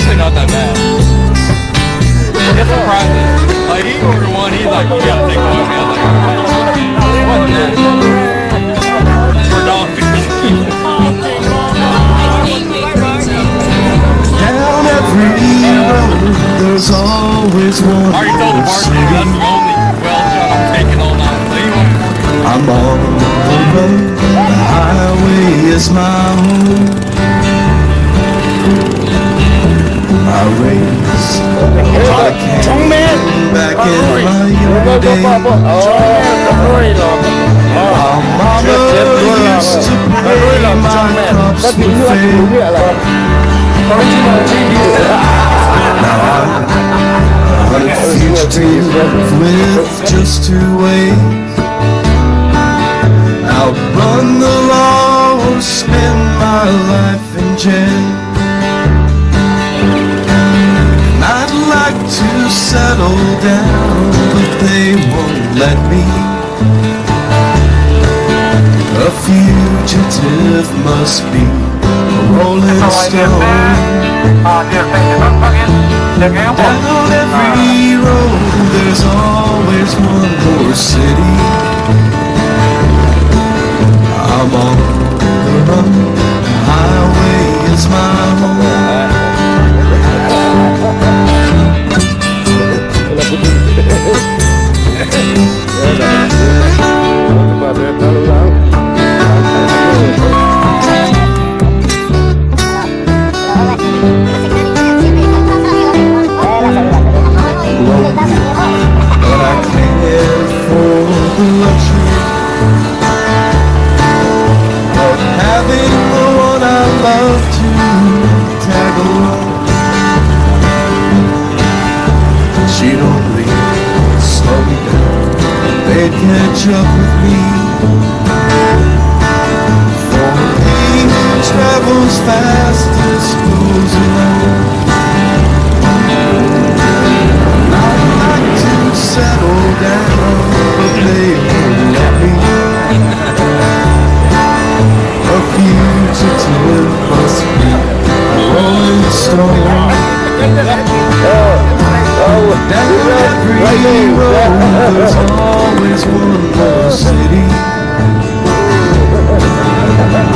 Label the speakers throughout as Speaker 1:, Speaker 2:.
Speaker 1: actually not that bad. It's surprising. Like he ordered one, he's like, you gotta take one. I was like, it wasn't that. For dog.
Speaker 2: Down every road, there's always one
Speaker 1: I already told the
Speaker 2: more
Speaker 1: bartender that's
Speaker 2: city.
Speaker 1: the only well shot I'm taking all night. So he won't
Speaker 2: I'm on the road, the highway is my home. I raised a lot of cane back in my younger days. Our mama used to pray my crops would fail. Now I'm a fugitive with just two ways. Outrun the law or spend my life in jail. I'd like to settle down, but they won't let me. A fugitive must be a rolling stone. Down every road, there's always one more city. I'm on the run, the highway is my home. Lonely, but I can't afford the luxury of having the one I love to tag along. She'd only slow me down, they'd catch up with me. For he who travels fastest goes alone. I'd like to settle down, but they won't let me. A fugitive must be a rolling stone. Down every road, there's always one more city.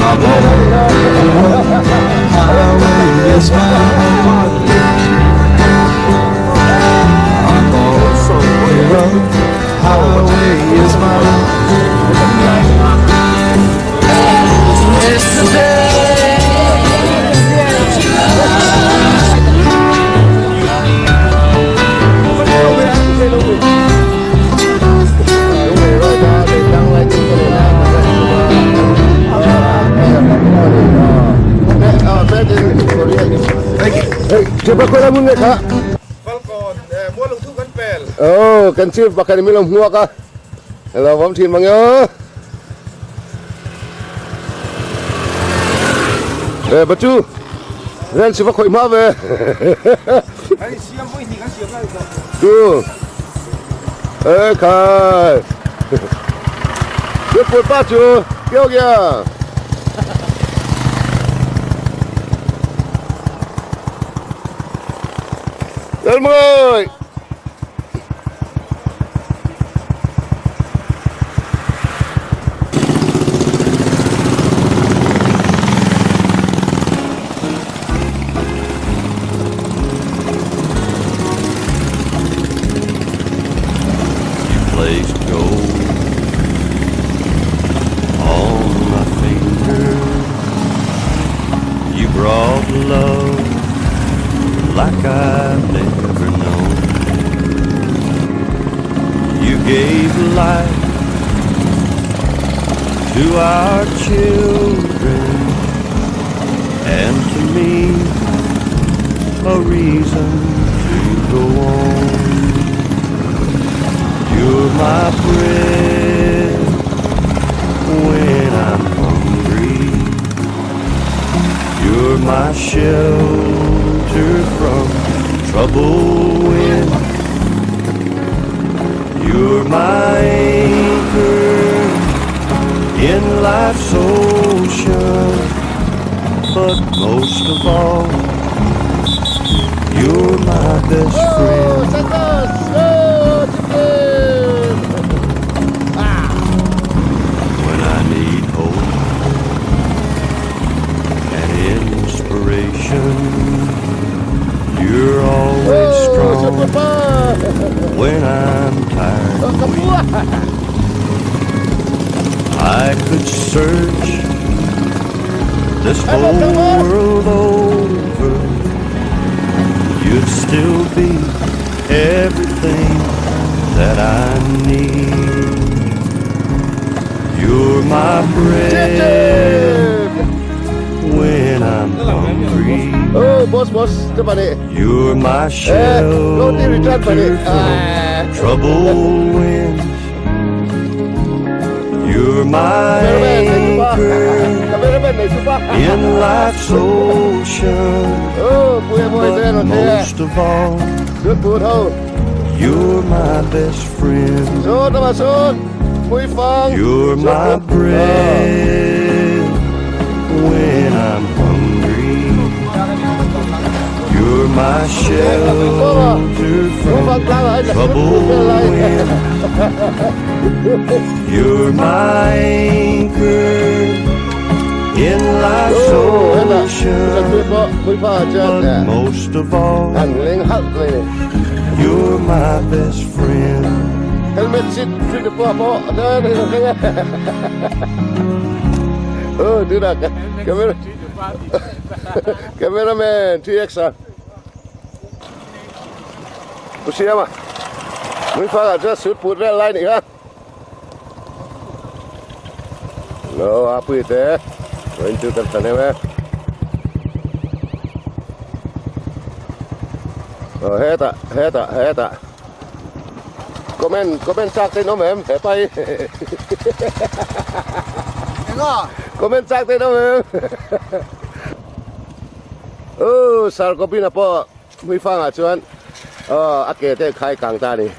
Speaker 2: I'm on the run, highway is my home. I'm on the run, highway is my home.
Speaker 3: Falkawn mual lungthu kan pel.
Speaker 4: Aw kan chief pakhat in min lo hmuak a, lo vawm thin mang emaw. E Bachu, ren si va khawih hma ve.
Speaker 3: Kan siam vawi hnih kan siam lai tawh.
Speaker 4: Chu, e khai. Biakpui pa chu kio kia. Lên mọi người.
Speaker 5: You placed gold on my finger. You brought love like I've never known. You gave life to our children and to me a reason to go on. You're my bread when I'm hungry. You're my shelter from trouble wind. You're my anchor in life's ocean. But most of all, You're my best
Speaker 4: Oh,
Speaker 5: friend.
Speaker 4: success! Oh, chicken!
Speaker 5: When I need hope and inspiration, you're always
Speaker 4: Oh,
Speaker 5: strong.
Speaker 4: super pa!
Speaker 5: When I'm tired
Speaker 4: Oh,
Speaker 5: and weak,
Speaker 4: kapua!
Speaker 5: I could search this
Speaker 4: Come on,
Speaker 5: whole
Speaker 4: come on.
Speaker 5: world over. You'd still be everything that I need. You're my bread
Speaker 4: Chicken!
Speaker 5: when I'm hungry.
Speaker 4: Oh, boss, boss, cepat ni.
Speaker 5: You're my
Speaker 4: Eh, roti return
Speaker 5: shelter
Speaker 4: balik.
Speaker 5: from
Speaker 4: Ah.
Speaker 5: troubled winds. You're my
Speaker 4: Cameraman, naik jumpa.
Speaker 5: anchor
Speaker 4: Cameraman, naik jumpa.
Speaker 5: in life's ocean.
Speaker 4: Oh, puya boy,
Speaker 5: But
Speaker 4: saya roti.
Speaker 5: most of all,
Speaker 4: Good food, ho.
Speaker 5: you're my best friend.
Speaker 4: Sud, nama sud. Mui fang.
Speaker 5: You're
Speaker 4: Sud,
Speaker 5: my
Speaker 4: food.
Speaker 5: bread when I'm hungry. You're my shelter
Speaker 4: Mui
Speaker 5: from
Speaker 4: fang pelang, eh.
Speaker 5: troubled winds. You're my anchor in life's
Speaker 4: Oh, enak.
Speaker 5: ocean.
Speaker 4: Sud, food, mui fang,
Speaker 5: But
Speaker 4: je.
Speaker 5: most of all,
Speaker 4: Han ling hak ni.
Speaker 5: you're my best friend.
Speaker 4: Helmet seat free the po po. Ada ni ni. Oh, tu dah. Kamera. Cameraman TX ah. Usia mah. Mui fang aja sud put red line ni ha. No, apa itu eh? Wencu kan sana meh. Oh, heta, heta, heta. Comment, comment chak te no mem, he pai. Comment chak te no mem. Oh, sar ko pina po. Mui fang a chuan. Oh, a ke te khai kang ta ni.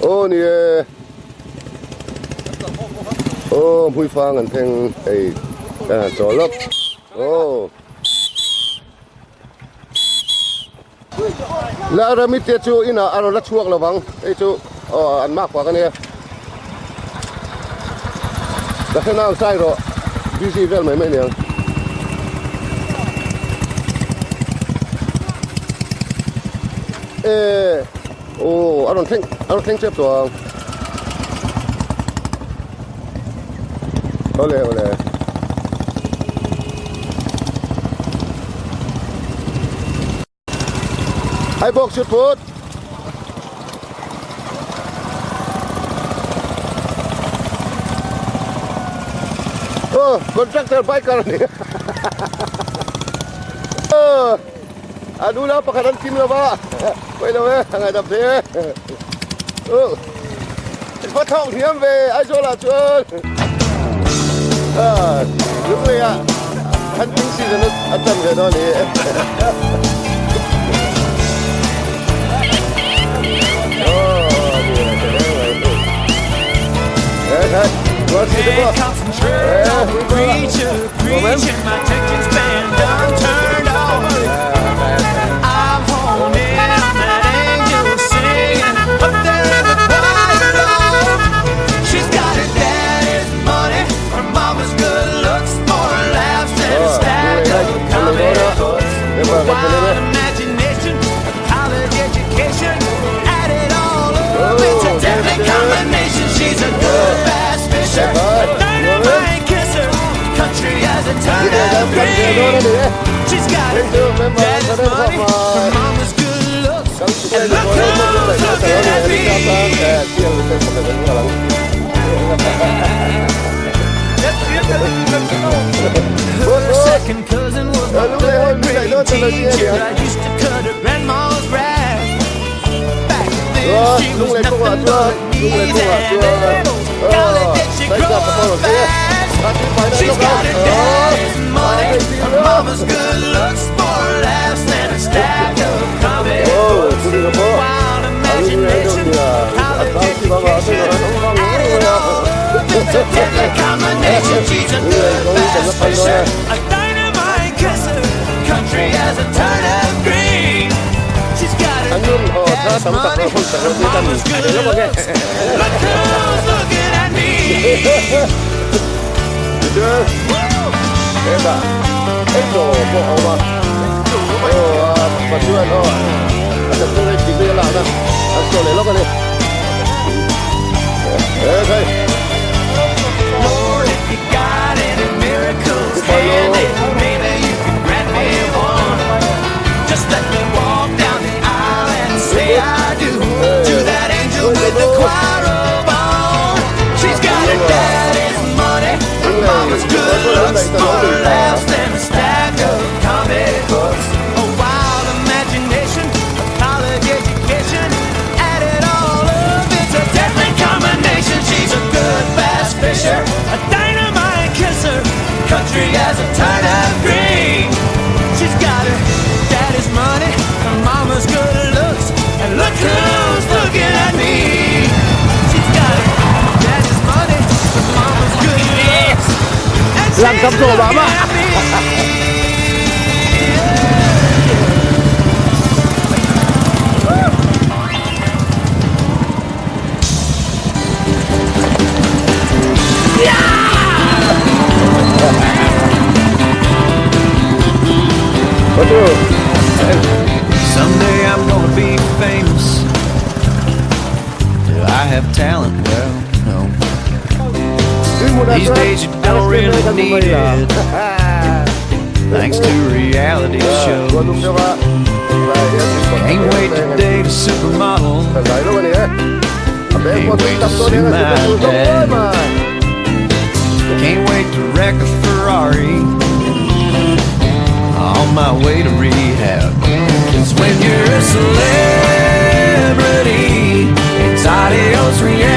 Speaker 4: Oh, ni eh. Oh, mui fang an theng ei kan cho lop. Oh. La ramit te chu ina aro la chuak lawang ei chu oh an mak pa kan e la khenang sai ro busy vel mai mai niang eh oh aron theng chep to ole ole Hai bok shoot put. Oh, contractor biker ni. Oh, anu lah pakanan kim lah ba. Quay đâu ấy, ngày tập thế. Oh, phát thông hiếm về ai cho là chưa. À, đúng rồi ạ. Hunting season ở tầm cái đó nè.
Speaker 2: Can't concentrate on the preacher preaching. My attention span done turned off. I'm holding that angel singing up there in the choir loft. She's got her daddy's money, her mama's good looks, more laughs than a stack of comic books. A wild imagination, a college education, add it all up, it's a deadly combination. She's a good fast fisher, a dynamite kisser, country as a turnip green. She's got her daddy's money, her mama's good looks, and look who's looking at me. Her second cousin was my third grade teacher. I used to cut her grandma's grass. Back then she was nothing but knees and elbows. Golly, did she grow up fast? She's got her daddy's money, her mama's good looks, more laughs than a stack of comic books. Wild imagination, college education, add it all up, it's a deadly combination. She's a good fast fisher, a dynamite kisser, country.
Speaker 4: An nun haw tha tam tak leh hun tak ropui tan a ni lawk ang e. Tichuan hetah englo pawh a awm a, aw a Pathian aw a chakna leh degree a lakna an sawi leh lawk a ni. He khai.
Speaker 2: Country as a turnip green. She's got her daddy's money, her mama's good looks, and look who's looking at me. She's got her daddy's money, her mama's good looks, and
Speaker 4: Làm
Speaker 2: she's
Speaker 4: cắm sổ bà
Speaker 2: looking
Speaker 4: mà.
Speaker 2: at me.
Speaker 5: Someday I'm gonna be famous. Do I have talent? Well, no. These days you don't really need it. Thanks to reality shows. Can't wait to date a supermodel. Can't wait to sue my dad. Can't wait to wreck a Ferrari on my way to rehab. 'Cause when you're a celebrity, it's adios reality.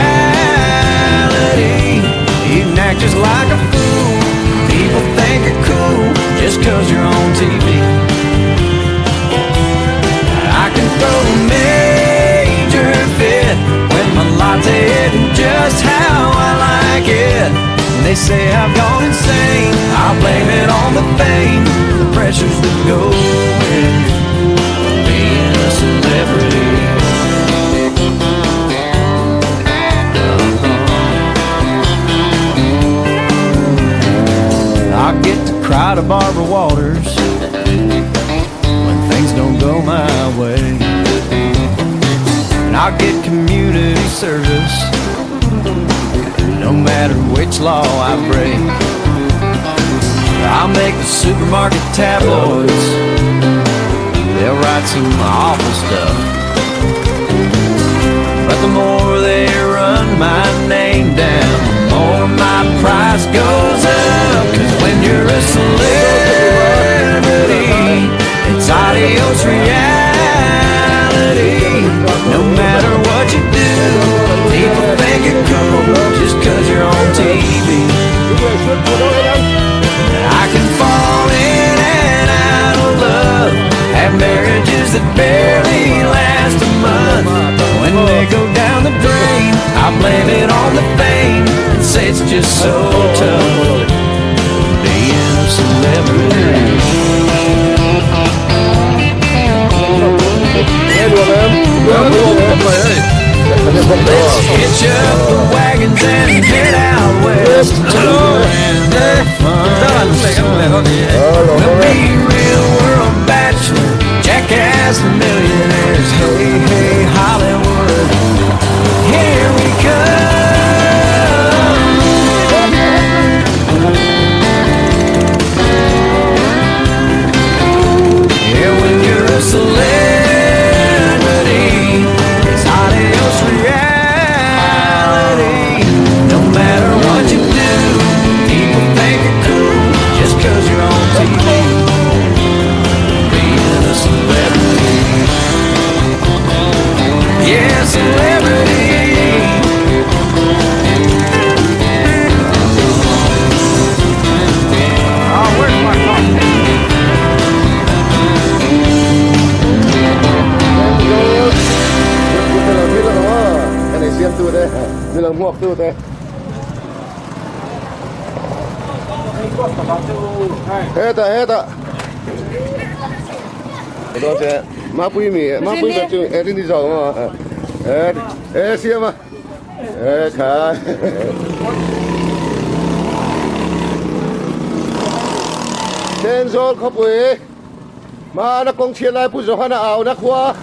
Speaker 5: You can act just like a fool. People think you're cool just 'cause you're on TV. I can throw a major fit when my latte isn't just how I like it. And they say I've gone insane. I blame it on the fame, the pressures that go with being a celebrity. I get to cry to Barbara Walters when things don't go my way. And I get community service no matter which law I break. I'll make the supermarket tabloids. They'll write some awful stuff. But the more they run my name down, the more my price goes up. 'Cause when you're a celebrity, it's adios reality. No matter what you do, people think you're cool just 'cause you're on TV. I can fall in and out of love, have marriages that barely last a month. When they go down the drain, I blame it on the fame and say it's just so tough being a celebrity. Let's hitch up the wagons and head out west to the land of fun. We'll be real world bachelor, jackass millionaires. Hey, hey, Hollywood, here we come. Yeah, when you're a celebrity, it's adios reality. No matter what you do, people think you're cool just 'cause you're on TV. Being a celebrity. Yeah, celebrity.
Speaker 1: Oh, where's my coffee?
Speaker 4: Heta heta. Dawn che Mapui mi Mapui ber chu e rin i zawk maw e e siam a e kha Thenzawl khawpui hmana kawng chhiat lai Pu Johana au na khua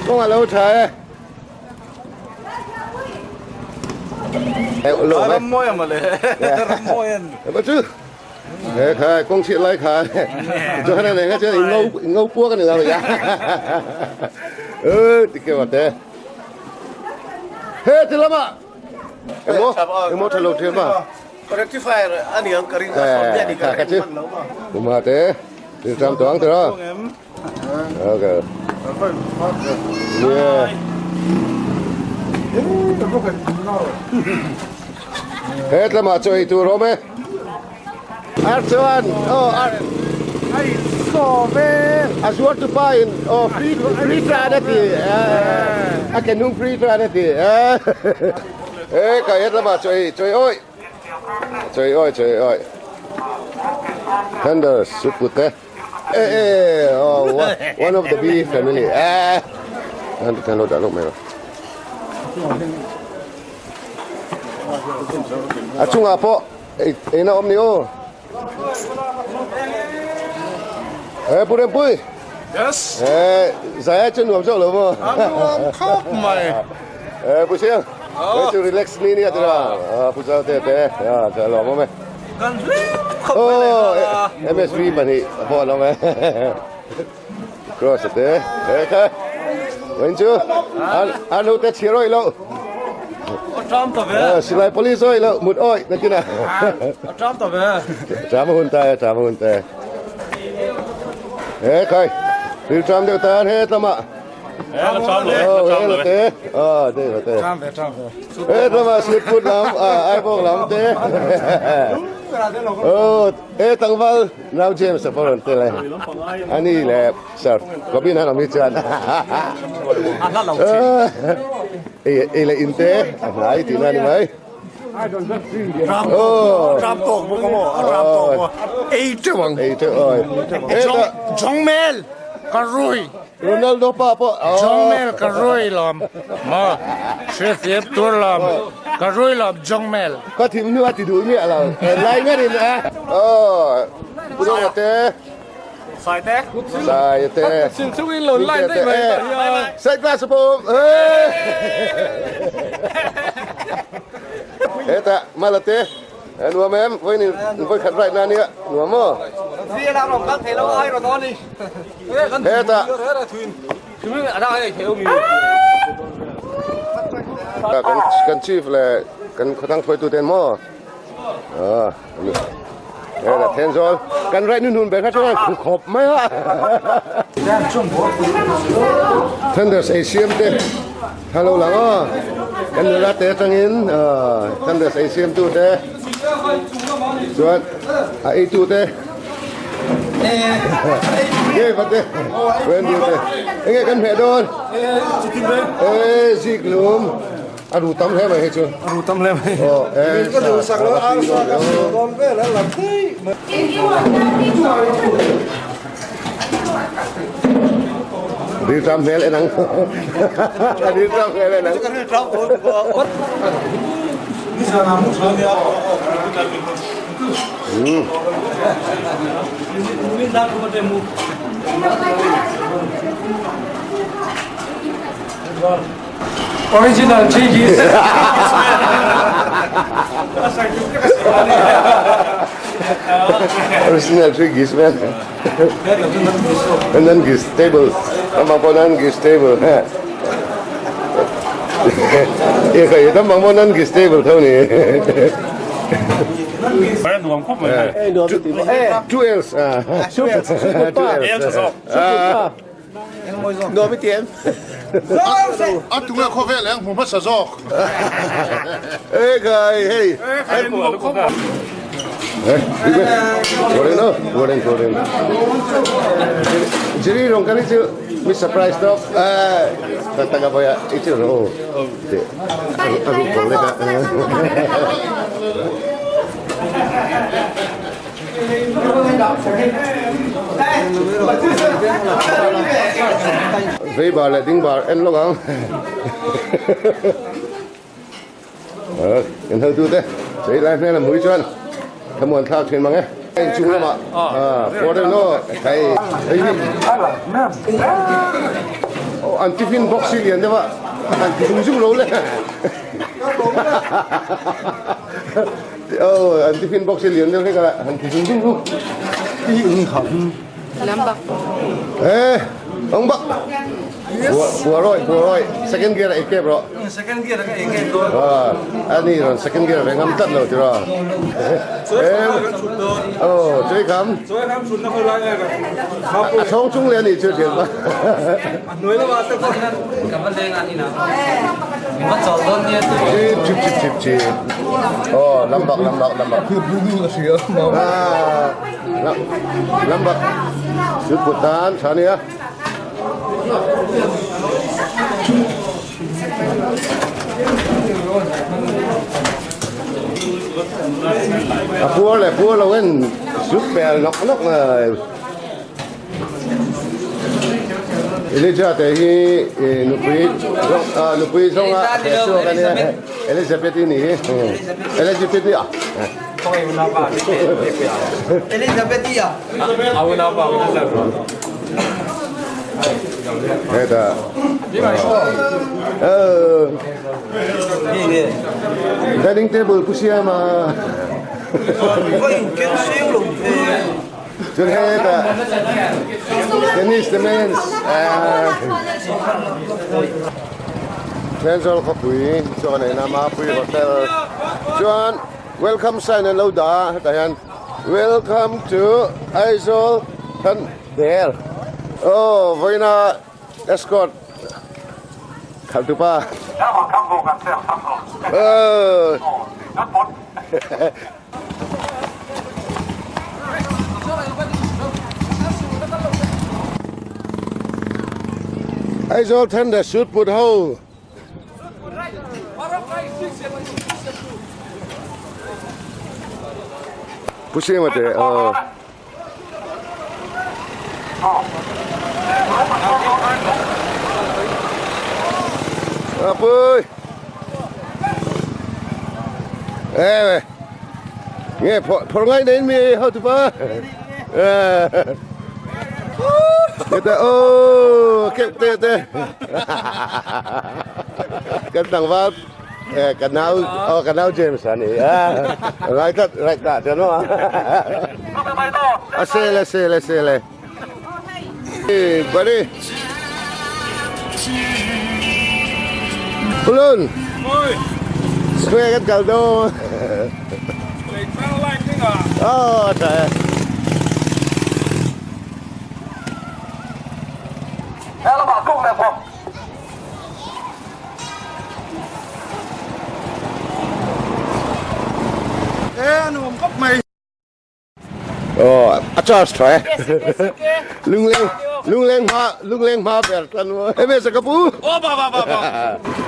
Speaker 4: kawng a lo tha e.
Speaker 3: Ram mawi a mawle ram mawi a ni.
Speaker 4: Chu he kha kawng chhiat lai kha Johana nen kha chuan in ngo in ngo puak a ni lo ya. Ơ ti kêu te. He ti lama. Emo emo thalo thiam a.
Speaker 3: Rectifier a ni ang ka ring a sawn biak ni ka ring hman lo ma.
Speaker 4: Uma te. Ti tram tuang te ro. Okay. Yeah. He tlama chaw ei tur awm e. Ar chuan oh ar
Speaker 3: ai sawm e.
Speaker 4: A zuar tu pa in oh free free tran a ti. A ke nung free tran a ti. E ka he tlama chaw ei chaw ei oi. Chaw ei oi chaw ei oi. Thunder suput e. Eh eh oh one, one of the bee family. Eh. An kan lo dah lawk mai rawh. A chungah pawh ei eina awm ni aw. Eh Pu Rempui.
Speaker 3: Yes.
Speaker 4: Eh zai chu nuam zawk lo maw.
Speaker 3: A nuam khawp mai.
Speaker 4: Eh Pu Siang. Eh chu relax ni nia tira. Ah Pu Zau te te. Ah ka lawm awm e.
Speaker 3: Kan hlim khawp mai leh nghal a.
Speaker 4: MSV pahnih a pawh an awm e. Cross a te. He kha. Vawiin chu an ho te chhir awih loh.
Speaker 3: A ṭam ta ve.
Speaker 4: Silai police awih loh mut awih nakin a.
Speaker 3: A ṭam ta ve.
Speaker 4: Ṭam a hun ta e, ṭam a hun ta e. He khai. Thil ṭam deuh tan he tlama. E tlangval nau James a pawh rawn tel e ani leh sir Robin han awm hi chuan ei leh in te a hnai tihna a ni mai.
Speaker 3: Ram tawk bawk a maw ram tawk bawk
Speaker 6: ei teuh ang
Speaker 4: ei teuh awi
Speaker 6: Jongmel ka rui
Speaker 4: Ronaldo pa pawh
Speaker 6: Jongmel ka rui lawm maw hriathiam tur lawm ka rui lawm Jongmel
Speaker 4: ka thim hnu a ti duh miah lo lai ngat in a aw Pu Dawng te
Speaker 3: Sai te
Speaker 4: Sai te
Speaker 1: Sin chung in lo line daih mai tah hian
Speaker 4: Sai class pawh Hetah Mala te nuam em vawiin in vawi khat right na ania nuam maw Hetah Kan chief leh kan khawthlang hruaitu ten maw Hela Thenzawl kan right nu hnun ber kha chuan khu khawp mai a. Thunders ei siam te hello lang aw kan nula te atangin Thunders ei siam tu te chuan a ei tu te nge va te Wendy te enge kan hmeh dawn e zik lum A ru tam hle mai hei chu.
Speaker 3: A ru tam hle mai.
Speaker 4: Aw e
Speaker 3: Ka duh sak lo ar sa ka hmu dawn vel a la thei mai.
Speaker 4: Ril tam hmel en ang. Ril tam hmel en ang.
Speaker 3: Ka ril tam dawn bawk a. Nizan ah mu tha nia.
Speaker 1: Original GG
Speaker 4: Original Trigis man. Nan gis table. Tambang po nan gis table. E khai tambang po nan gis table tho ni.
Speaker 1: Nuam khawp mai.
Speaker 4: Two else. Two else.
Speaker 3: Nuam i ti em?
Speaker 7: A tunge khawvel eng hmu hmasa zawk.
Speaker 4: Hey guy, hey. Jerry rong kali chu mi surprise tok. Tak tak apa ya? Itu ro. Aku boleh kak. Vei bar leh ding bar en lawk ang. In hotu te chei lai hmel a hmui chuan thlamuan thlak thin mang e. In chung lamah quarter no hei hei hi an tiffin box hi lian deuh a an ti zung zung lo le. Aw an tiffin box hi lian deuh hlek a han ti zung zung lo. Eh ong bak. Bua rồi, bua rồi. Second gear ei kep rawh.
Speaker 3: Second gear ka ei kep dawn.
Speaker 4: Ah, ani ron second gear ve ngam tlat lo ti rawh. Oh, chui kham.
Speaker 3: Chui kham chhun na khoi lai nge ka.
Speaker 4: A chhawng chung le ani chu thian pa.
Speaker 3: A hnuai lama te pawh hian
Speaker 8: ka va leng a ni na. Min va chawl dawn nia tu.
Speaker 4: Chip chip chip chip chip. Oh, lambak lambak lambak. Ah, lambak. Sut put tan tha nia. A puar leh puar lo in zut pel nawk nawk mai. Elijah te hi nupui nupui zawnga he chhuak a nia Elizabeth i nih hi Elizabeth i a.
Speaker 8: Elizabeth i a.
Speaker 4: Hetah dining table pu siam a chuan hetah tennis te mens Thenzawl khawpui chuan a neihna Mapui hotel chuan welcome sign an lo dah a hetah hian. Welcome to Aizawl Than Der. Aw vawiina escort khalh tu pa. Aizawl Than Der suit put ho. Pu Siama te aw. Apui. Ê nghe phor ngay đến mi hao tu pa. Người ta ô kẹp tê tê. Kan tlangval kan nau oh kan nau James a ni a right that right that chuan maw a sel e sel e sel e buddy Pulun square kan kal dawn oh a tha e. Aw a charge tha e lungleng lungleng hma lungleng hma ber tan maw hemi sa ka pu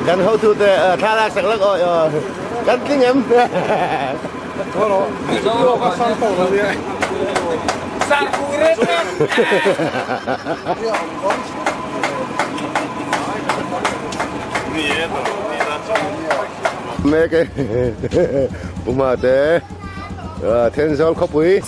Speaker 4: kan hotu te thlalak sak lak awi aw kan tling em Mek e Puma te Thenzawl khawpui.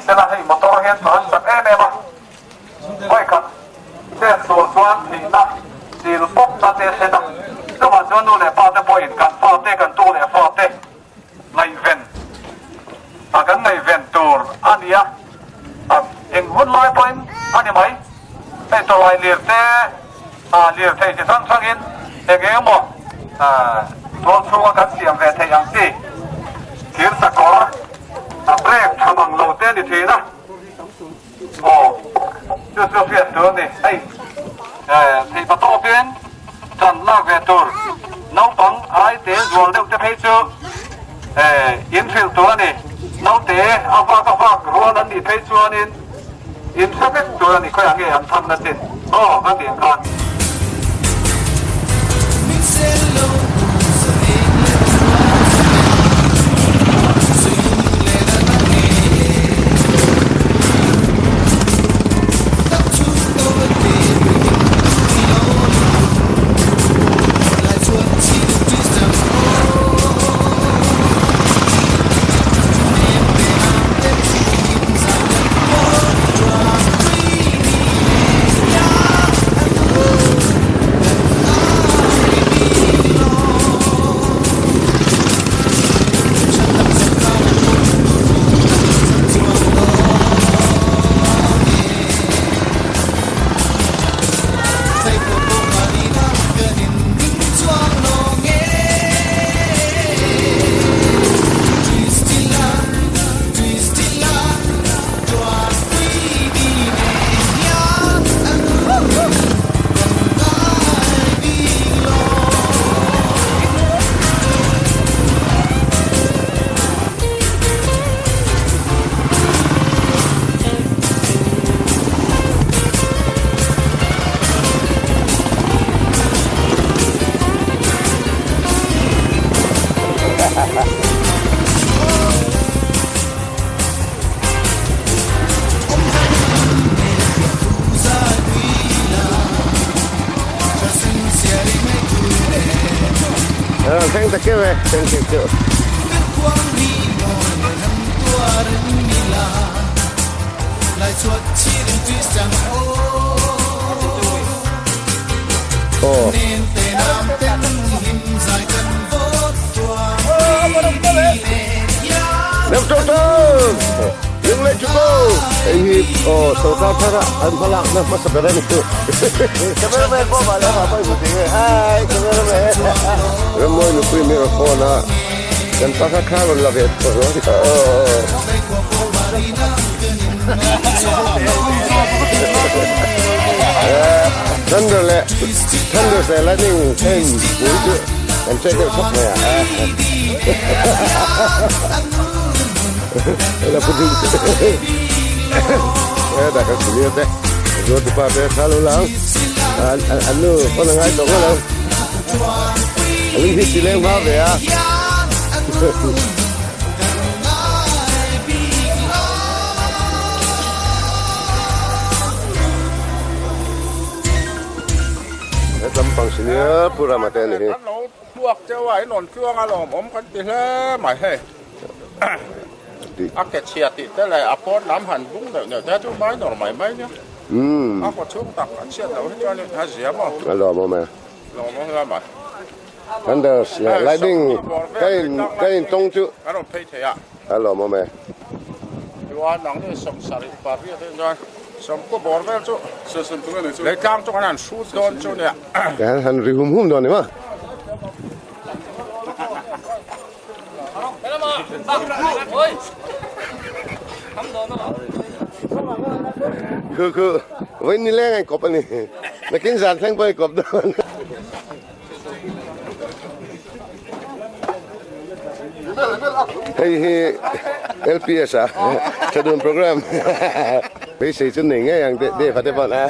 Speaker 9: sela hei motor hian tlan chak em em a, vawikhat chet sual chuan thihna chil pawp na te a thlen a, chuvang chuan nu leh pa te pawhin kan fate kan tu leh fate ngaihven a kan ngaihven tur a ni a, eng hun lai pawhin a ni mai, hei tawlai lir te lirthei chi hrang hrangin eng eng emaw tual chhunga kan siam ve theih ang chi thir sakawr a brake tha mang lo te a ni thin a, aw chu chu hriat tur a ni, hei theihpa tawpin tan lak ve tur naupang ai te zual deuh te phei chu in hrilh tur a ni, naute a vak a vak rual an nih phei chuanin. In hre vek tur a ni khawiah nge an thamna chin aw ka tih ang khan.
Speaker 4: Thleng ta keuh e, thleng thei keuh. Aw. Lem tawh tawh! Lunglei chu ko! Hei hi aw sorkar thara an hmalakna hmasa ber a ni. Cameraman pawh mah leh mah pawh i hmu thei nge. Hi cameraman! Rammawi nupui microphone a kan pa kha kha rawn la ve tawh lo. Thunder leh Thunder leh lightning heng pui chu kan check deuh thawk mai a. Hela pu ding he dah kan senior te zuar tupa te tha lo lang an an nu pawn a ngai tawh ngawt ang a lung hi chi leng hma ve a. He tlampang senior Pu Rama te a ni hi.
Speaker 7: Kan lo hmuak cheu a, in rawn tluang a lawmawm kan ti hle mai hei. A ke chhia tih te leh a pawn lam han bung neuh neuh te chu minor mai mai nia. A kaw chhung tak a chhiat loh hi chuan a zia maw?
Speaker 4: A lawmawm e.
Speaker 7: Lawmawm hle mai.
Speaker 4: Thunders leh lightning ka in ka in tawng chu.
Speaker 7: Kan rawn phei thei a.
Speaker 4: A lawmawm e.
Speaker 7: Chuan nang ni 70 pariat hi chuan sawmkaw bawr vel chu leitlang chu kan han hrut dawn chu nia.
Speaker 4: Kan han ri hum hum dawn ni maw? Khu khu vawi ni leng an kawp a ni. Nakin zan thleng pawh i kawp dawn. Hei hi LPS a thadun program beisei chu nei ngei ang Dave a te pawn a.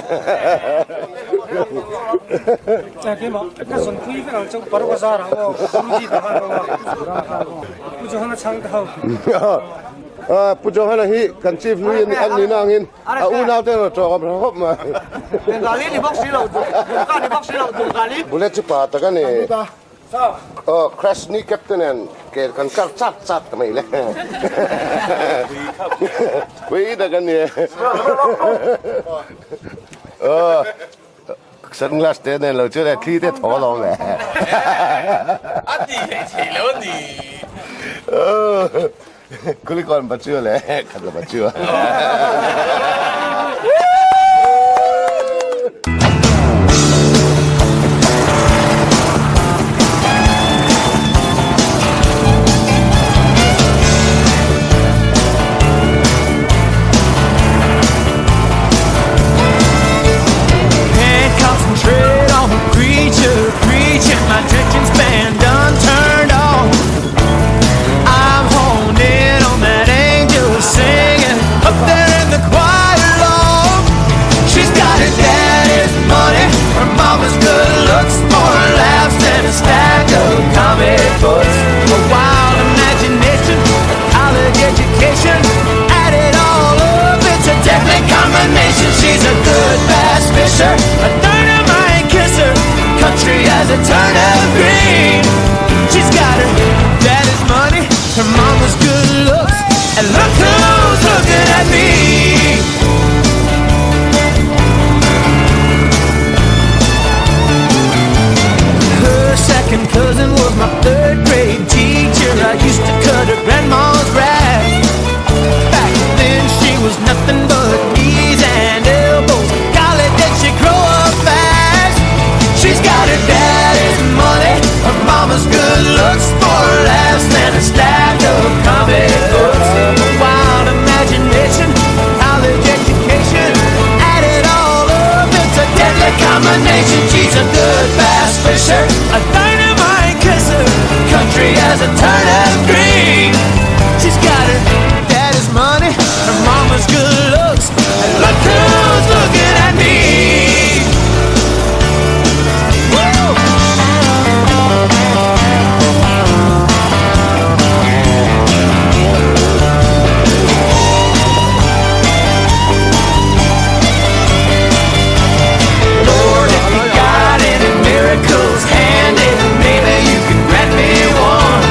Speaker 4: Pu Johana hi kan chief lui a ni nangin a unau te erawh tawng a hre khawp mai. Bullet chu pa tak a ni. Aw crash ni captain nen ke kan kar chat chat ta mai le. Pui tak a ni e. Aw sunglass te nen lo chuan thli te thaw alawm le.
Speaker 1: A ti thei thei lo a ni.
Speaker 4: Kulikawn Bachua leh Khatla Bachua.
Speaker 2: Can't concentrate on the preacher preaching. My attention span done turned off. I'm honing on that angel singing up there in the choir loft. She's got her daddy's money, her mama's good looks, more laughs than a stack of comic books. A wild imagination, a college education. Add it all up, it's a deadly combination. She's a good bass fisher, a dynamite kisser, country as a turnip green. She's got her daddy's money, her mama's good looks, and look who's looking at me. Her second cousin was my third grade teacher. I used to cut her grandma's grass. Back then she was nothing but knees and elbows. Golly, did she grow up fast? She's got her daddy's money, her mama's good looks, more laughs than a stack of comic books. A wild imagination, a college education. Add it all up, it's a deadly combination. She's a good bass fisher, a dynamite kisser, country as a turnip green. She's got her daddy's money, her mama's good looks, and look who's looking at me. Woo! Lord, if you got any miracles handy, maybe you can grant me one.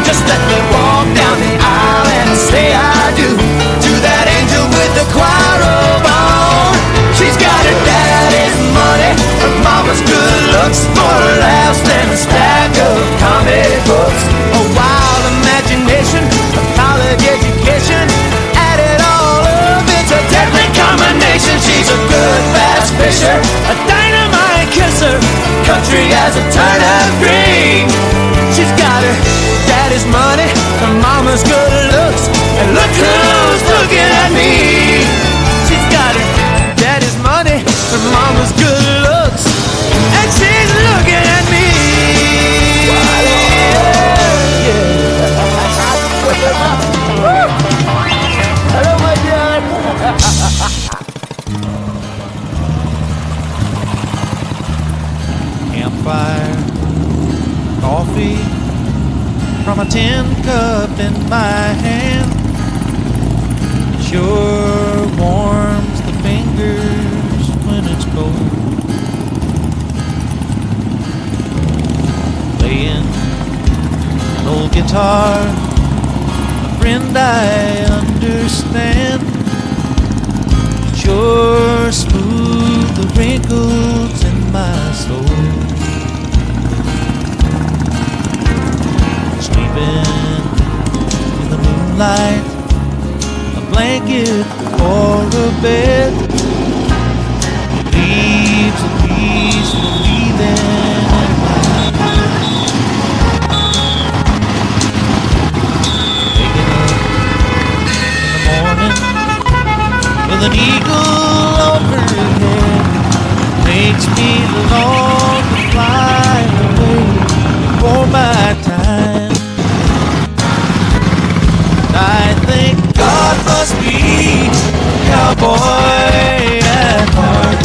Speaker 2: Just let me walk down the aisle and say I do to that angel with the choir robe on. She's got her daddy's money, her mama's good looks, more laughs than a stack of comic books. A wild imagination, a college education. Add it all up, it's a deadly combination. She's a good bass fisher, a dynamite kisser, country as a turnip green. She's got her daddy's money, her mama's good looks, and look who's looking at me. She's got her daddy's money, her mama's good looks, and she's looking at me.
Speaker 4: Hello, my dear.
Speaker 2: Campfire, coffee from a tin cup in my hand. It sure warms the fingers when it's cold. Playing an old guitar, a friend I understand. It sure smooth the wrinkles in my soul. Sleeping in the moonlight, a blanket for a bed. It leaves a peaceful feeling in my head. Waking up in the morning with an eagle overhead makes me long to fly away before my time. I think God must be a cowboy at heart.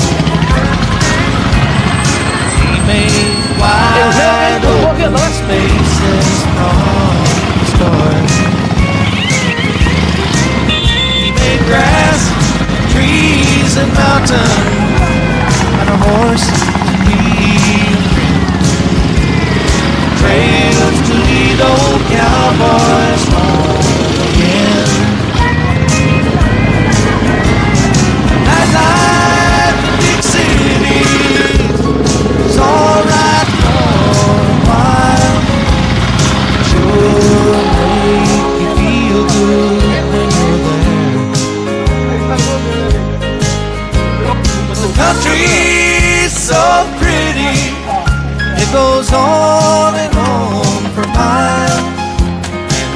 Speaker 2: He made wide open spaces from the start. He made grass, trees, and mountains, and a horse to be a friend. cowboys home again. Nightlife in big cities is alright for a while. Sure make you feel good when you're there. But the country's so pretty, it goes on and on for miles.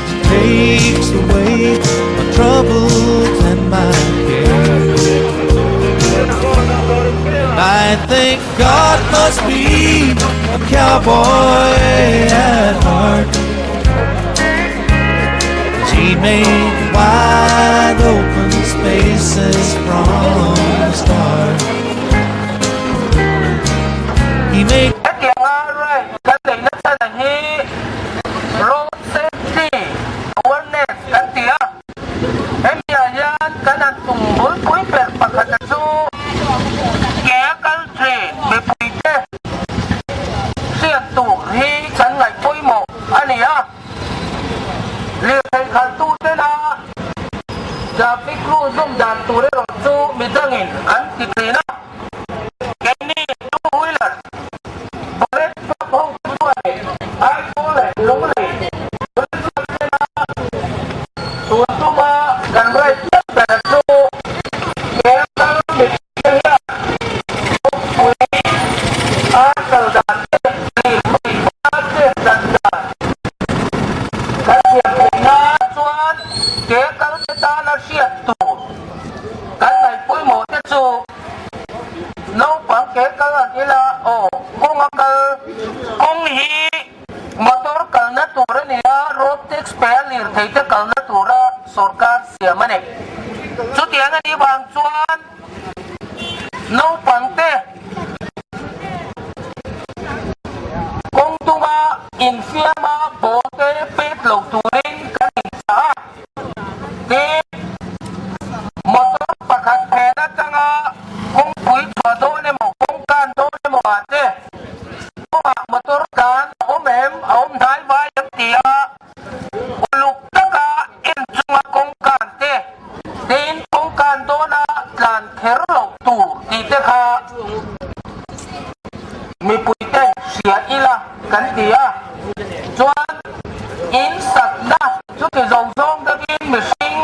Speaker 2: And it takes away my troubles and my cares. And I think God must be a cowboy at heart. 'Cause he made wide open spaces from the start. He made
Speaker 10: Hetianga ride kan neihna chhan ang hi road safety awareness kan ti a, hemi ah hian kan han tum bulpui ber pakhat a chu ke a kal thin mipui te hriat tur hi kan ngaih pawimawh a ni a, lirthei khaltu tena traffic rule zawm dan tur erawh chu midangin an ti thin a. Keini two wheeler bullet truck ho te chuan Aizawl leh Lunglei bullet truck tena tun tuma kan ride tlat ber chu ke a kal mipui hian kawngpui a kal dan te lirthei hma chet dan dan kan thiam theih nan chuan ke a kal te tana hriat tur kan ngaih pawimawh te chu Naupang ke kal an ila aw kawng a kal kawng hi motor kalna tur a ni a, road tax pe a lirthei te kalna tura sorkar siam a ni. Chutiang a nih vang chuan naupang te kawng dunga infiama ball te pek lo turin kan inchah a. Tin, motor pakhat phen atanga kawngpui chhuah dawn emaw, kawngkan dawn emaw ah te kawngah motor tlan a awm em, a awm hnai vai em ti a, uluk taka en chunga kawngkan te, tin kawngkan dawna tlan kher loh tur tih te kha mipui te hria ila kan ti a, chuan in sakna Chuti zawng zawng deuhin mihring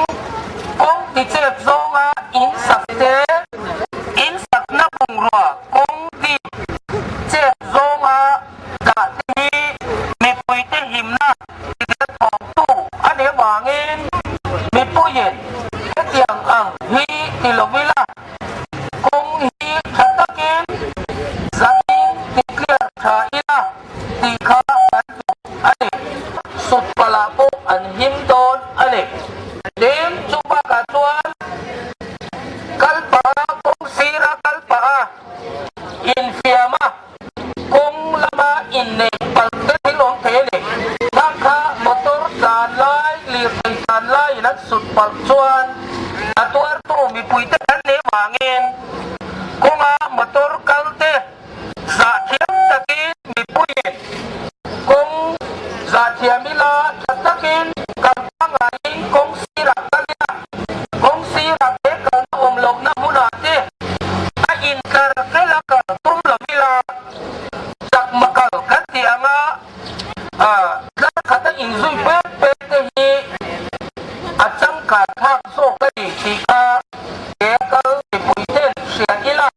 Speaker 10: kawng ti chep zawnga in sak te, in sakna bungrua kawng ti chep zawnga dah te hi mipuite himna ti der thawktu a nih avangin mipuiin hetiang ang hi ti lo ila kawng hi tha takin zahin ti clear tha ila tih kha kan duh a ni. Sut palah pawh an him dawn a ni. Tin, chu bakah chuan kal pah a, kawng sira kal pah a, infiam a, kawng lama inneih palh te thil awm thei a ni. Khang kha motor tlan lai, lirthei tlan laiin an sut palh chuan a tuartu mipuite kan nih vangin kawnga motor kal te, Zahthiam takin mipuiin kawng zahthiam ila tha takin kal pangaiin kawng sirah kal ila, kawng sirah he kalna awm lohna hmunah te a intlar vel a kal tum lo ila, chakma kal kan tih anga tlar khata inzui pek pek te hi a changkan thlak zawk a ni tih kha he kal mipui ten hria ila.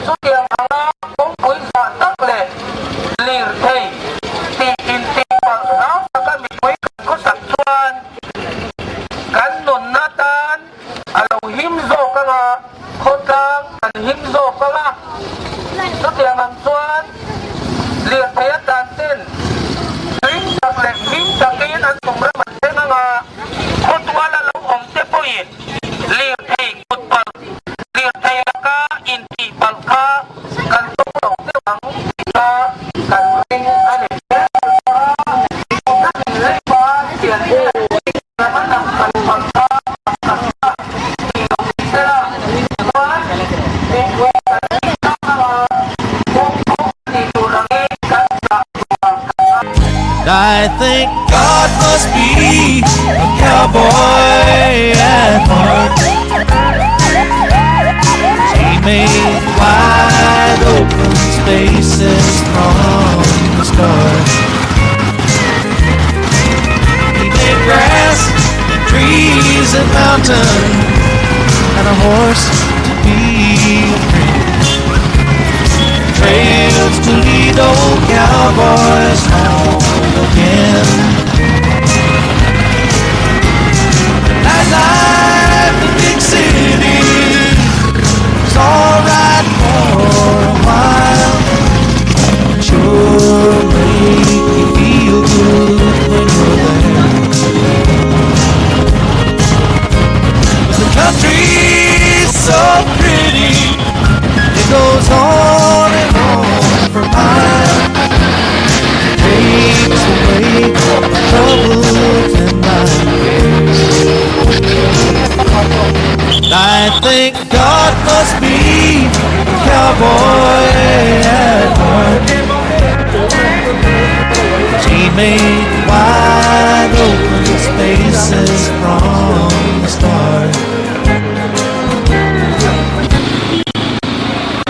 Speaker 10: Chutiang anga kawngpui zah tak leh lirthei tih intih palh hlau taka mipui kan khawsak chuan kan nunna tan a lo him zawk anga khawtlang kan him zawk anga chutiang ang chuan lirthei atan ten hlim tak leh him takin an tum ram an thleng anga khawtuala lo awm te pawhin lirthei kut palh Lirthei laka intihpalh kha kan tawng lo deuh ang tih kha kan ring a ni.
Speaker 2: I think God must be. spaces from the start. He made grass and trees and mountains and a horse to be a friend. Trails to lead old cowboys home again. Nightlife, the big city, is alright for a while. Sure make you feel good when you're there. But the country's so pretty, it goes on and on for miles. Takes away my troubles and my cares. I think God must be a cowboy at heart. 'Cause he made wide open spaces from the start.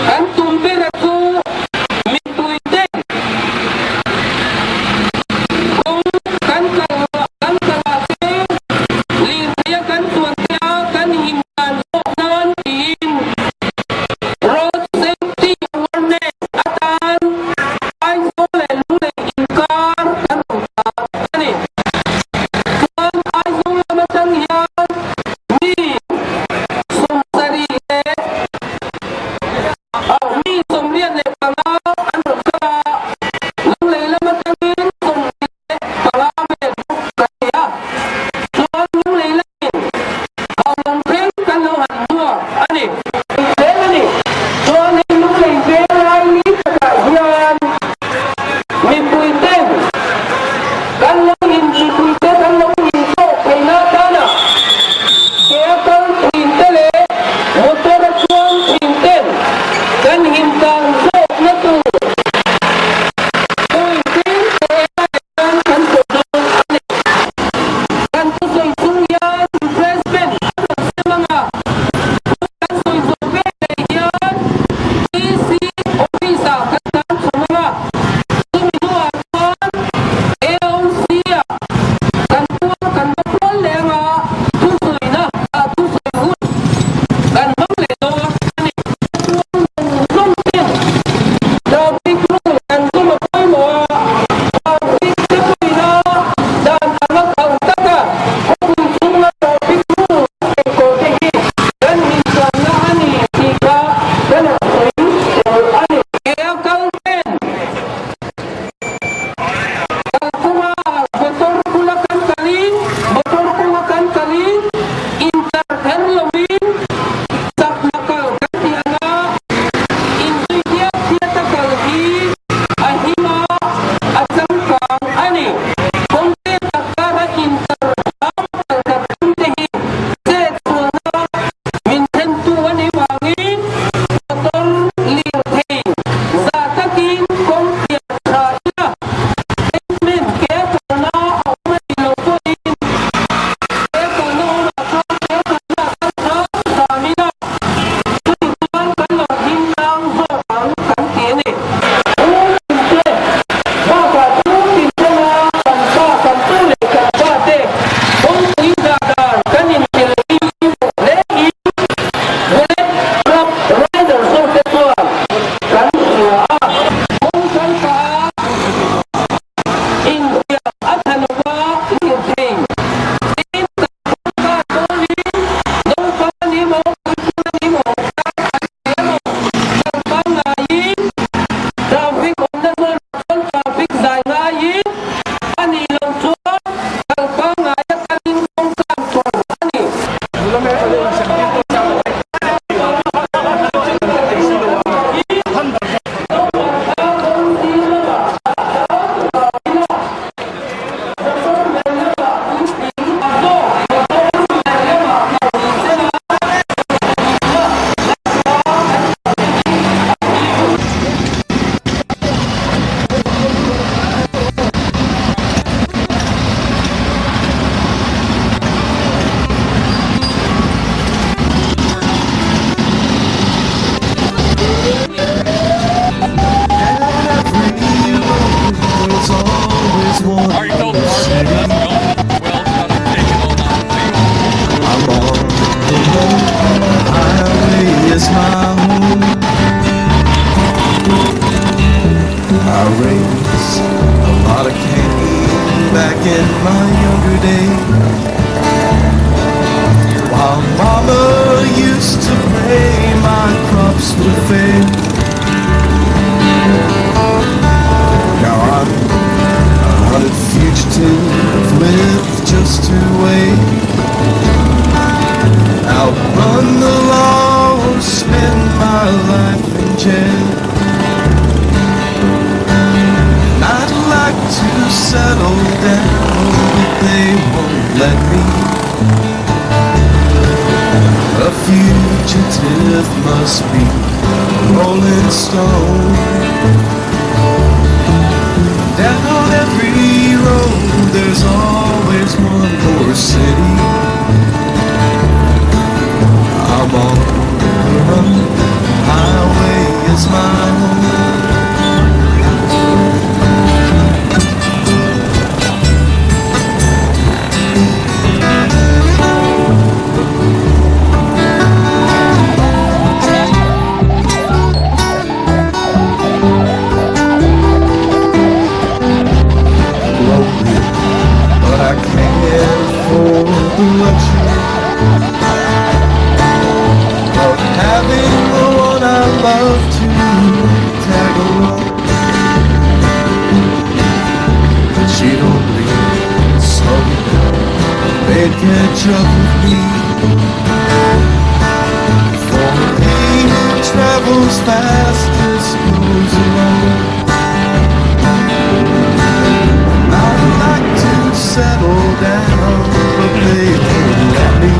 Speaker 10: Kan tum ber a chu mipui te kawng kan kal kan kal ah te lirthei a kan chuan te a kan him dan zawk nan tiin Road Safety Awareness atan Aizawl leh Lunglei inkar kan rawn ta a ni. Chuan Aizawl lam atang hian.
Speaker 11: A fugitive must be a rolling stone. Down every road, there's always one more city. I'm on the run, the highway is my home. Lonely, but I can't afford the luxury of having the one I love to tag along. But she'd only slow me down, they'd catch up with me. For he who travels fastest goes alone. I'd like to settle down, but they won't let me.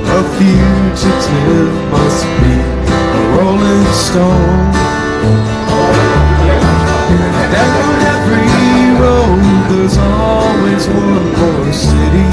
Speaker 11: A fugitive must be a rolling stone. Down every road, there's always one more city.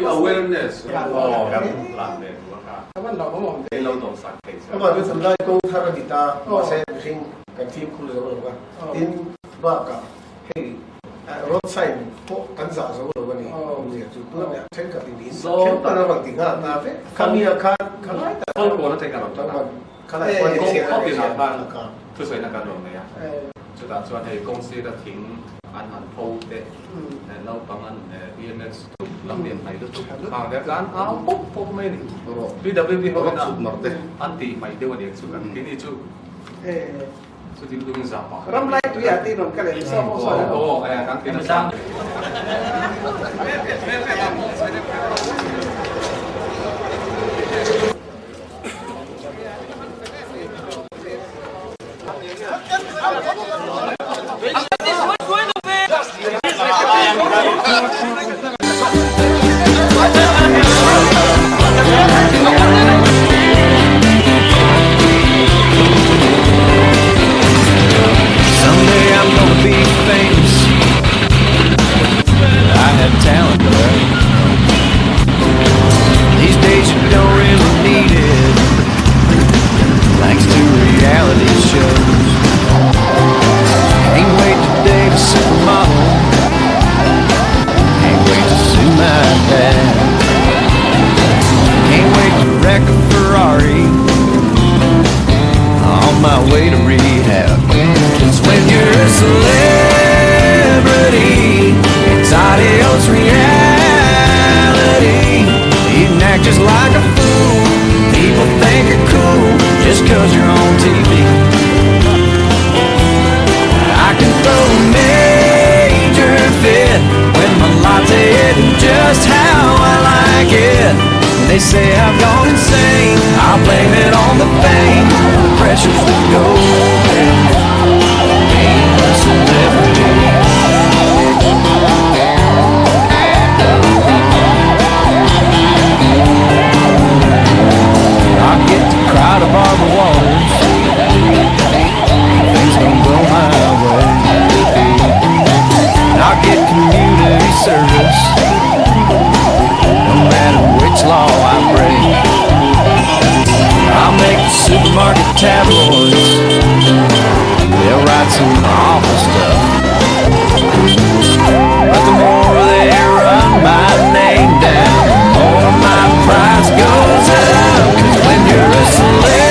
Speaker 1: Awareness.
Speaker 5: Someday I'm gonna be famous. I have talent, but these days you don't really need it, thanks to reality shows. Can't wait to date a supermodel. Can't wait to sue my dad. Can't wait to wreck a Ferrari on my way to rehab. 'Cause when you're a celebrity, it's adios reality. You can act just like a fool. People think you're cool just 'cause you're on TV. I can throw a major fit when my latte isn't just how I like it. They say I've gone insane. I blame it on the fame, the pressures that go with being a celebrity. I get to cry to Barbara Walters. Things don't go my way. I get community service, no matter which law I break. I'll make the supermarket tabloids. They'll write some awful stuff. But the more they run my name down, the more my price goes up. 'Cause when you're a celebrity,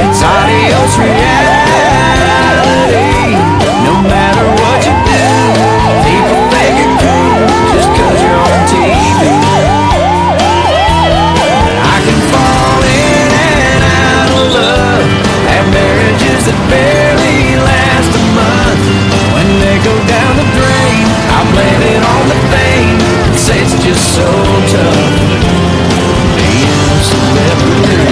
Speaker 5: it's adios reality. No matter what you do, people think you're cool just 'cause you're on TV. just so tough being a celebrity.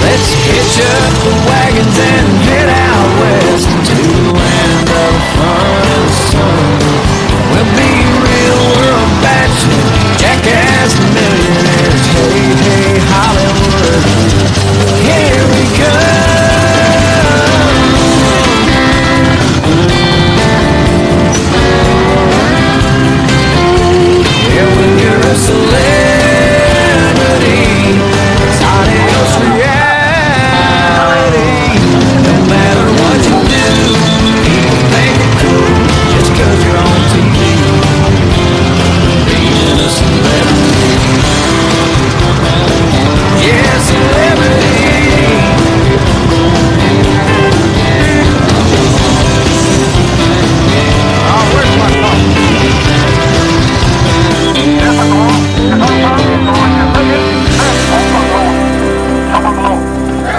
Speaker 5: Let's hitch up the wagons and head out west to the land of the fun and the sun. We'll be real world bachelor, jackass millionaires. Hey, hey, Hollywood, here we come. Yeah, when you're a celebrity, it's adios reality. No matter what you do, people think you're cool just 'cause you're on TV. Being a celebrity. Yeah, celebrity.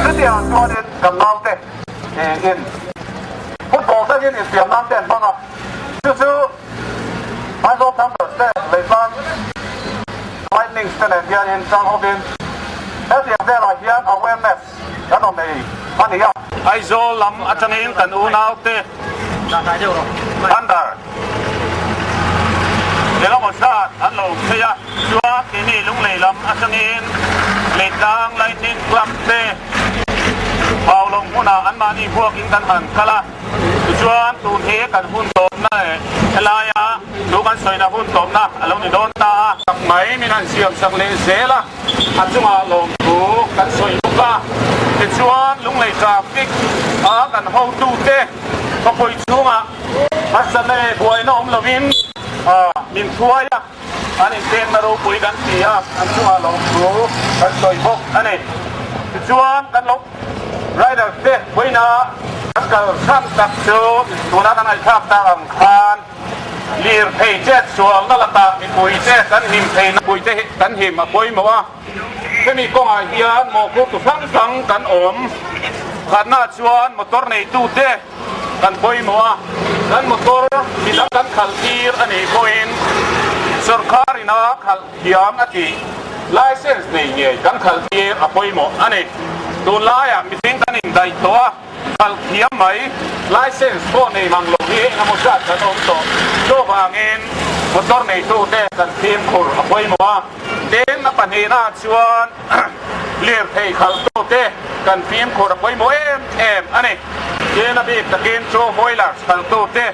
Speaker 9: Chutiang chuanin kan naute in football takin infiam nan te an hmang a, chu chu Aizawl Panthers te Leitlang Lightnings te nen hianin chang hovin hetiang velah hian awareness kan rawn nei a ni a.
Speaker 7: Aizawl lam atangin kan unaute Thunder engemaw zat an lo phei a, chuan keini Lunglei lam atangin Leitlang Lightning Club te Haulawng hmunah anmahni huakin kan han kal a, tichuan tun hi kan hun tawpna leh helaia thu kan sawina hun tawpna a lo ni dawn ta a. Tak mai min han siam sak leh zel a, a chungah lawmthu kan sawi bawk a, tichuan Lunglei traffic a kan hotute khawpui chhungah harsatna leh buaina awm lovin min hruai a, an inpekna ropui kan ti a, an chungah lawmthu kan sawi bawk a ni. Tichuan kan lo rider te vawiina kan kal chhan tak chu tuna kan ngaihthlak tak ang khan lirthei chet sualna lakah mipui te kan him thei mipui te kan him a pawimawh a, hemi kawngah hian mawhphurtu hrang hrang kan awm. Khatnaah chuan motor neitute kan pawimawh a, kan motor midang kan khalh tir a nih pawhin sorkar ina khalh thiam a tih license nei ngei kan khalh tir a pawimawh a ni. Tunlaiah mihring kan indaih tawh a, khalh thiam mai license pawh nei mang lo hi engemaw zat kan awm tawh. Chuvangin motor neitute kan fimkhur a pawimawh a, tin a pahnihnaah chuan Lirthei khalhtute kan fimkhur a pawimawh em em a ni. Tin a bik takin two wheelers khalhtute,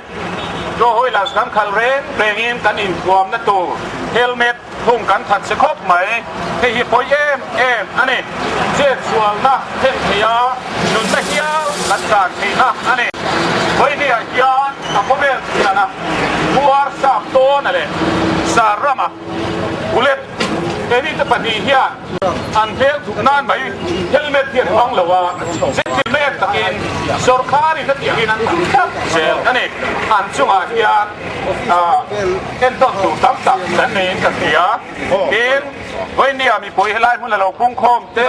Speaker 7: two wheelers kan khalh reng rengin kan inthuamna tur helmet thung kan that che khawp mai. Hei hi pawi em em a ni. Chetsualna thlen theih a nunna hial kan tan theihna a ni. Vawihniah hian a khawvel thiana khuar sap tawna leh sar rama Bullet Keini te pahnih hian an hmel thup nan mai helmet hi an hmang lo a, gentleman takin sawrkharin a tih angin an hmang tlat zel a ni. An chungah hian entawn tur tam tak kan neiin ka hria. Tin, Vawihnia mipui helai hmun a lo pungkhawm te,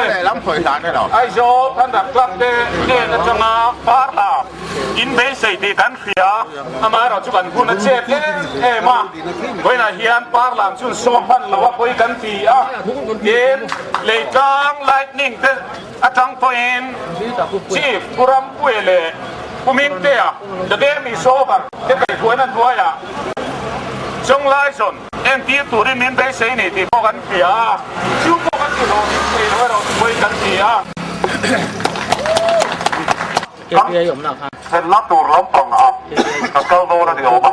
Speaker 7: Aizawl Thunder Club te hnen atanga parla in beisei tih kan hria, amaherawhchu kan hun a chet em em a. Vawiinah hian parlam chu sawm hman lo a pawi kan ti a, tin Leitlang Lightning te atang pawhin Chief Pu Rampuia leh Pu Mingtea the game is over te kaihhruaina hnuaiah Chawnglaizon entir turin min beisei ni tih pawh kan hria a, chu pawh kan ti hlawh ding thei lo erawh chu pawi kan ti a.
Speaker 9: Kan thlenna tur lampang ah kan kal dawn a ni awm a.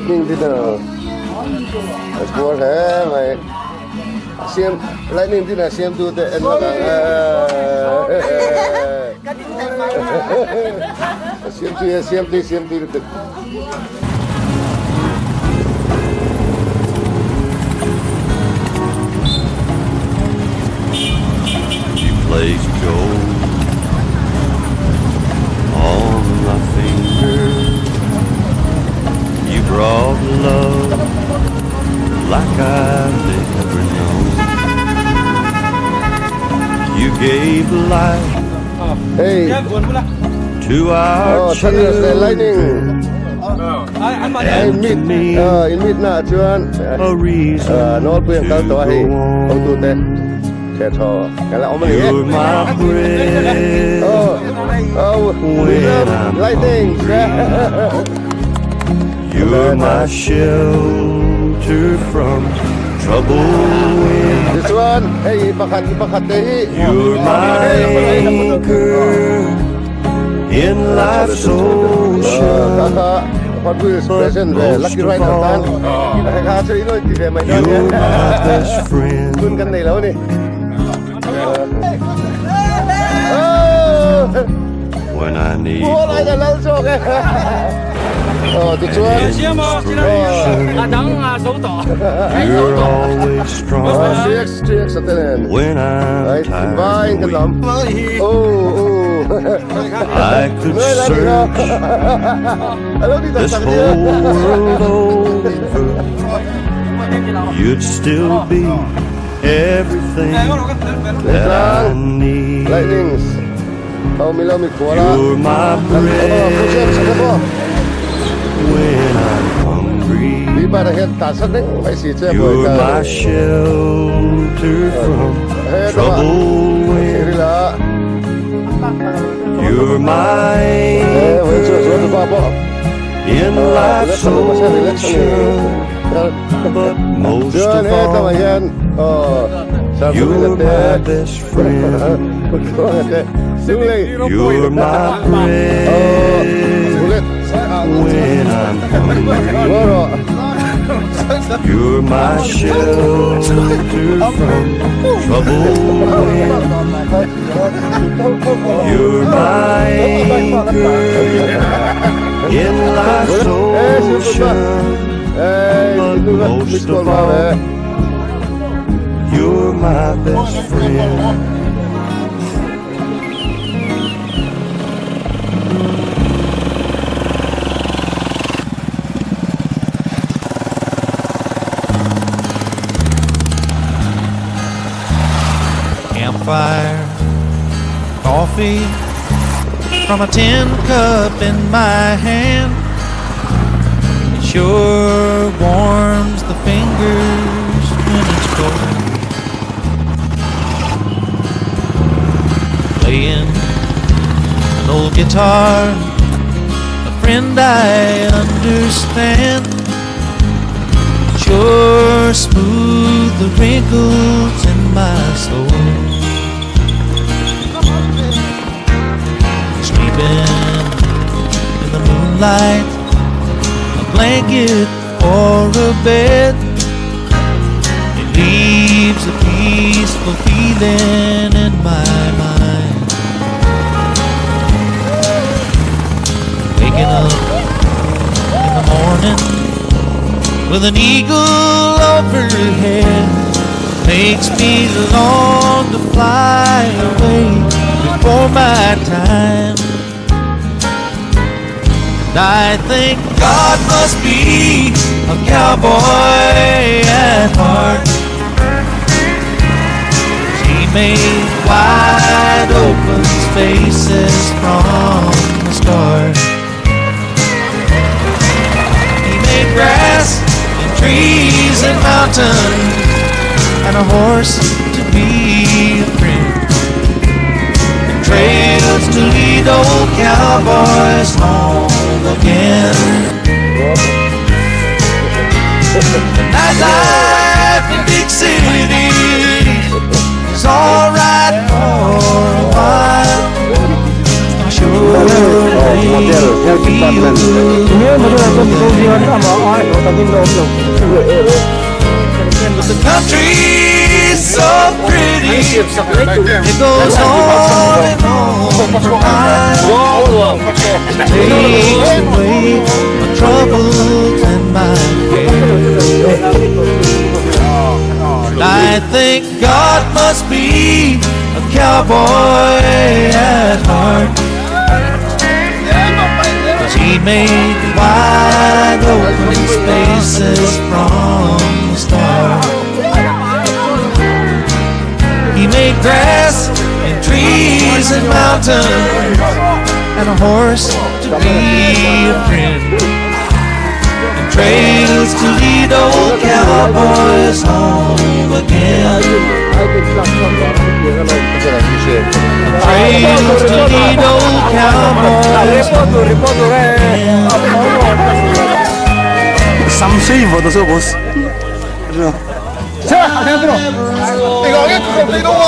Speaker 4: Lightning dinner a puar hle mai siam lightning dinner siam tu te en lawk ang a siam tui a siam tui siam tui lutuk.
Speaker 11: You placed gold on my finger. You brought love like I've never known. You gave life
Speaker 4: Hey.
Speaker 11: to our
Speaker 4: Oh, Thunders leh Lightning.
Speaker 11: And to me,
Speaker 4: in meet na chuan
Speaker 11: a reason
Speaker 4: nawlpui an kal tawh a hei hotu te hriat thaw kan la awm a ni e.
Speaker 11: You're my breath
Speaker 4: Oh, oh,
Speaker 11: when I'm
Speaker 4: Lightning.
Speaker 11: You're my shelter from trouble winds.
Speaker 4: Tichuan hei pakhat pakhat te hi
Speaker 11: You're my anchor in life's ocean.
Speaker 4: Kaka Hot Wheels present ve Lucky Rider tan hei kha chu inoin ti ve mai dawn
Speaker 11: You're my best friend.
Speaker 4: Hun kan nei lo a ni.
Speaker 11: When I need
Speaker 4: Aw tichuan
Speaker 11: inspiration, you're always strong. When I'm tired and weak, I could search this whole world over. You'd still be everything that I need.
Speaker 4: Lightnings.
Speaker 11: You're my bread when I'm hungry. You're my shelter from trouble winds. You're my anchor in life's ocean. But most of all, you're my best friend. You're my bread when I'm hungry. You're my shelter from trouble winds. You're my anchor in life's ocean. But most of all, you're my best friend.
Speaker 2: Campfire, coffee from a tin cup in my hand. It sure warms the fingers when it's cold. Playing an old guitar, a friend I understand. Sure smooth the wrinkles in my soul. Sleeping in the moonlight, a blanket or a bed, it leaves a peaceful feeling in my mind. Waking up in the morning with an eagle overhead makes me long to fly away before my time. And I think God must be a cowboy at heart. He made wide open spaces from the start. He made grass and trees and mountains and a horse to be a friend, and trails to lead old cowboys home again. The nightlife in big city is all right for a while. Sure
Speaker 4: Model Health Department.
Speaker 2: But the country's so pretty, it goes on and on for miles. Takes away my troubles and my cares. And I think God must be a cowboy at heart. 'Cause he made the wide open spaces from the start. He made grass and trees and mountains and a horse to be a friend and trails to lead old cowboys home again. Trails to lead old cowboys home again.
Speaker 12: 心酸我都说不是。
Speaker 3: 切，听到你讲一个你都啊。